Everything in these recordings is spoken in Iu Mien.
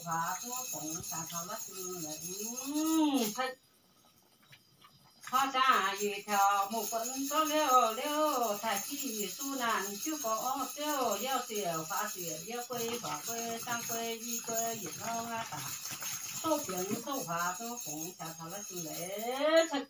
Faaux zungv fongx daaih taux la'zing la'zing. Tor zaangc yietc taux muoz-buonc zouv liouh liouh, taaih jiv yietc suv naanc jiuv gorx orv ziouv, yauv ziec faaux ziec, yauv guei huaax guei zaangv guei i guei yietc norm aqv daaih, souv bienx souv huaax zungv fongx daaih taux la'zing la'zing.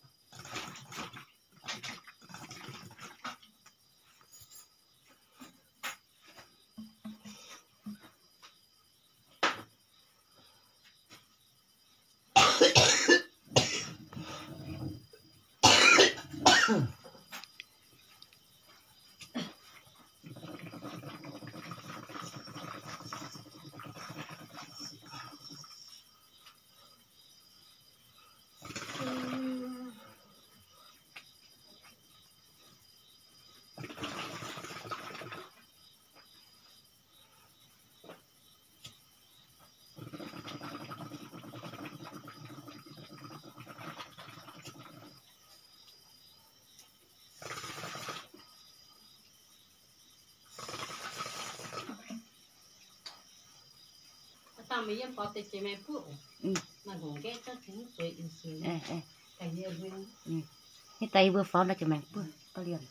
Dangh meih yiem borx deix jiex maengx buov oc. Maaih hngongx nqaeqv zouv tengx zueiz in sui. Nyei daaih yie mbuo faaux nor jiex maengx buov, gauh liemh.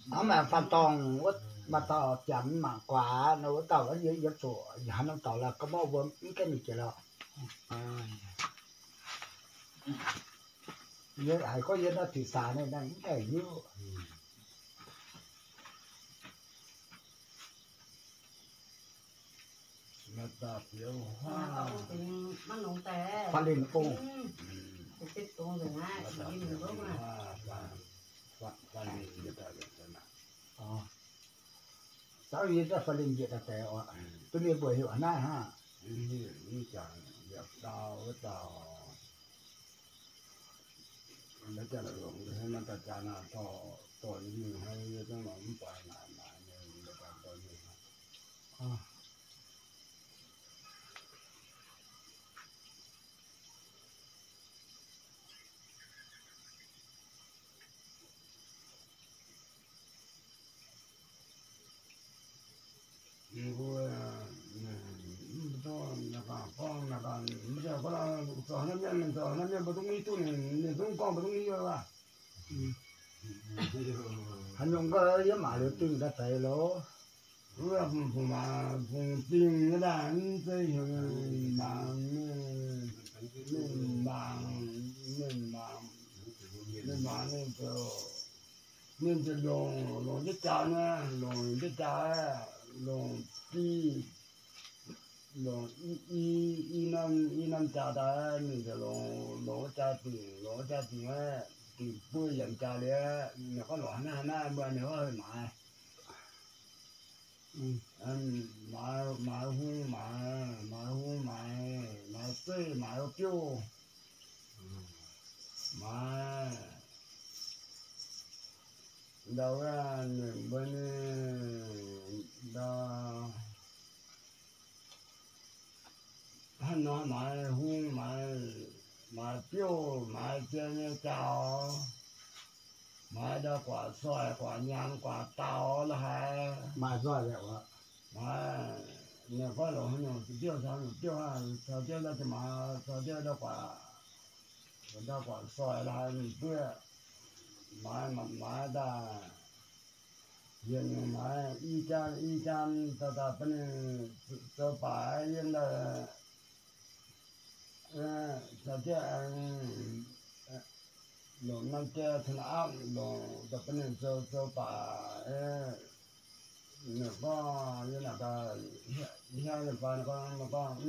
Hnangv naaic faanh dorngh wuov, maaih dauh janx mangc guaax nor, wuov dauh yie zuqc haaix norm dauh la'ga'morqv mbuo mv gaengh mingh jiex lorqc. Yie haiz gorngv yie nor thủy sản naaiv mv gaengh hiuv. Faanh linh bung. Faanh linh yietc daaih, faanh linh yietc daaih deix oc. Duqv ninh mbuo heuc naaiv hnangv. Jangx yietc dauh wuov dauh. Mv daaih jaax naaic dorh, dorh nyei mingh hnangv, yie zungv lorz mv buatc naaic, naaic nyei mv daaih dorh mingh hnangv. Mbuo mv dungx naaic ganh gorngv naaic ganh mv dungx gorngv zoux naaiv mienh, zoux naaiv mienh mbuo zungv mv hiuv duqv ninh, ninh zungv gorngv mbuo zungv mv hiuv aqv. Haaix nyungc gau yie mangc liuz dingh daaih deix loh. Wuov fungx maac fungx dingh wuov daaih mv zeiz heuc mangc, mingh mangc, mingh mangc, mingh mangc ninh zoux, ninh ziouc longc, longc jienv jaax naaiv, longc jienv jaax, longc div, longc i, i, i norm, i norm jaax daaih, ninh ziouc longc, longc wuov jaax dingc, longc wuov jaax dingc aqv, dingc buo yiemc jaax liuz, ninh gorngv longc haaix naaiv haaix naaiv mbuo ninh gorngv heuc maaiz. Maaiz, maaiz hung maaiz, maaiz hung maaiz, maaiz zeiv maaiz biouv, maaiz ndau wuov ninh mbuo ninh ndau hnangv nor maaiz hung maaiz, maaiz biouv maaiz jien nyei jauv, maaiz ndau guaax soih guaax nyaanh guaax daaux la'haaix. Maaiz nzoih, maaiz, ninh gorngv longc haaix nyungc biouv caux haaix nyungc biouv hnangv, caux jienv ndau jiex maaiz, caux jienv ndau guaax, ndau guaax soih la'haaix ninh buov, maaiz, maaiz daaih, yietc nyungc maaiz i jaan i jaan daaih daaih bun ninh zoux baaix yiem daaih, caux jienv aengx longc norm jai cin aapv longc daaih bun ninh zoux, zoux baac, ninh gorngv yie naaic daaih hiang ninh fai, ninh gorngv, ninh gorngv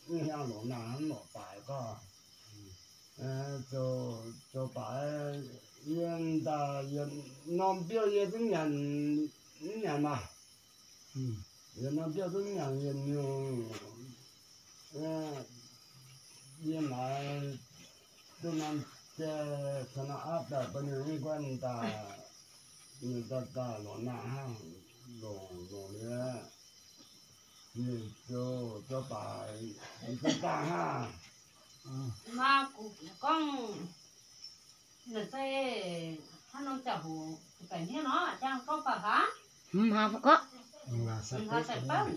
mv hiang longc naaic, mv longc baac gorngv, zoux, zoux baac yiem daaih yietc norm biouv yie zungv nyanc, mv nyanc maah. Yietc norm biouv zungv nyanc yietc nyungc. Yie naaiv duqv norm jai caux norm aapv daaih bun ninh mv guanh daaih, ninh daaih daaih longc naaiv hnangv, longc longc liuz, ninh ziouc, ziouc baac, ninh ziouc daaih hnangv. Maa gorngv, naaic se hnangv norm ziangh hoc baengc hniev nor, jang gorngv baac hlaax. Mv hlaax fai gorngv? Mv hlaax sai benv.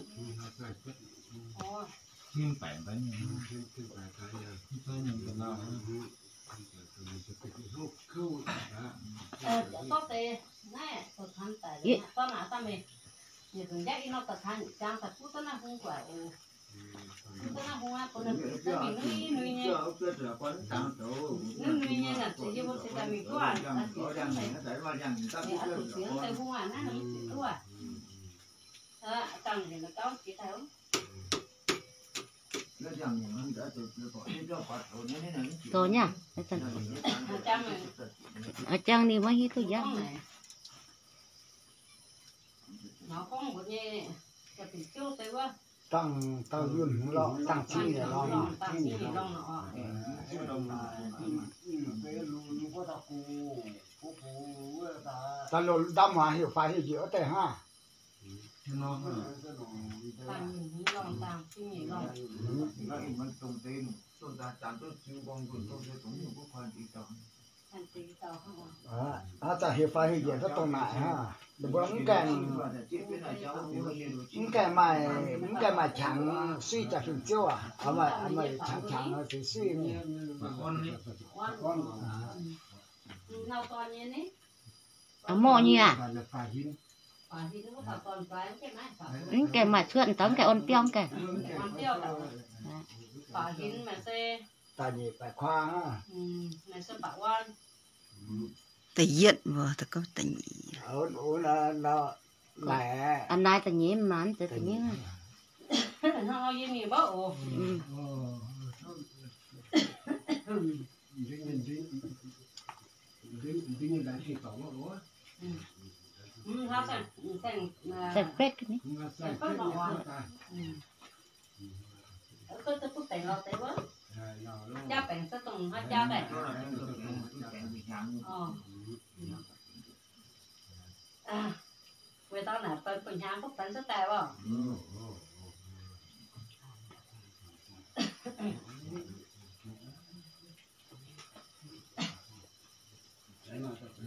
Zoux nyei, jang ninh maiv hiuv duqv jang. Dangh, dangh yunh hmz lorqc, dangh cing nyeic lorngh. Daaih loz ndamv waac heuc faix heuc njiec wuov deix hnangv. Aav, zanc heuc faix heuc njiec duqv dongh naaic hnangv. Ninh mbuo mv gaengh, mv gaengh maaih, mv gaengh maaih qangx suiv jaax fingx-ziouv aac, maaih qangx qangx suiv mingh. Morqv nyei aac. Mv gaengh maaih cuotv daaih, mv gaengh orn biauv mv gaengh. Da'nyeic baeqc kuaang. Da'yietv mbuo, da'nyeic. A'naaiv da'nyeic maanz da'nyeic. Saeng-betv ni. Weic dau naaic benx bun hnyangx bun benx cuotv daaih oc.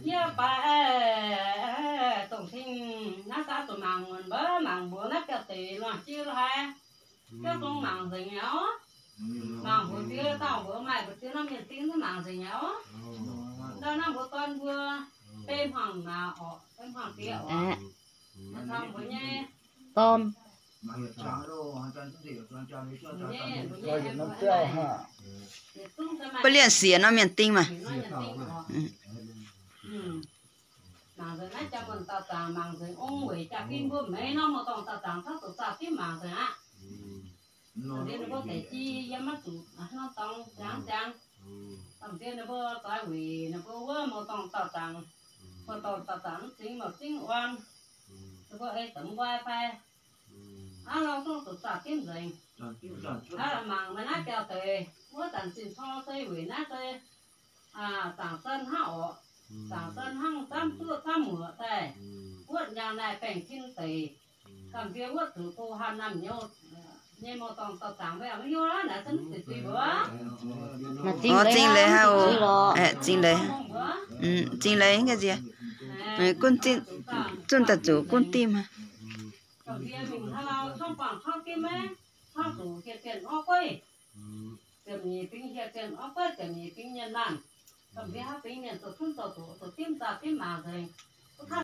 Yie baac dongh tengx naaiv daaih zuqc mangc muonc mbaav mangc mbuox naaiv biauv deix longc jienv lorqc haic. Biauv dongh mangc nzengc mi'aqv. Mangc mbuox diex dauh mbuox maaih mbuox diex norm mienh ding mangc nzengc mi'aqv. Ndau naaiv mbuo dorn mbuo beiv hmuangx maaz orqc, beiv hmuangx diex orqc. Taux mbuo nyei dorn. Ba'liemh siex norm mienh ding maah. Mangc nzengc naaiv jaa muonh dauh zaangc, mangc nzengc ong weic jaa-fin mbuo meix nor, muoz-dorngh dauh zaangc tov zuqc zaah dimv mangc nzengc aqv. Ninh mbuo deix jiex yiem maiv zuqc norm dorngx ziangx ziangx. Domh nziex ninh mbuo zoix weic ninh mbuo wuov muoz-dorngh dauh zaangc, muoz-dorngh dauh zaangc mv zingx mouc zingv orn, ninh mbuo ei deix mv nqoi fai aav, lauh zungv zuqc zaah dimv nzengc. Aav, mangc meih naaiv biauv deix wuov zanc zinh cor se weic naaiv se zaangc zan hnangv orqc. Zaangc zan hnangv zamv duqv zamv muoqc daaih, wuov nyaanh naaiv baengh tin deic, gamh nziex wuov zuqc go hanh naamh nyouh nyei muoz-dorngh dauh zaangc maiv hiuv aqv, naaiv se mv zeiz zuiz mbuo. Zingh leiz hnangv, zingh leiz, zingh leiz nqaai nziex, zunh daaih zuqc gunv dimv. Gamh nziex mingh haaix lauh camv buangh camv dimv maiv, camv zuqc hieh zienh orv gueiv. Ziepc nyeic fingx hieh zienh orv gueiv, ziepc nyeic fingx nyei laanh. Gamh nziex haaix fingx mienh zoux cunv zoux doqc zoux dimv zaah dimv mangc nzengc. Wuov taav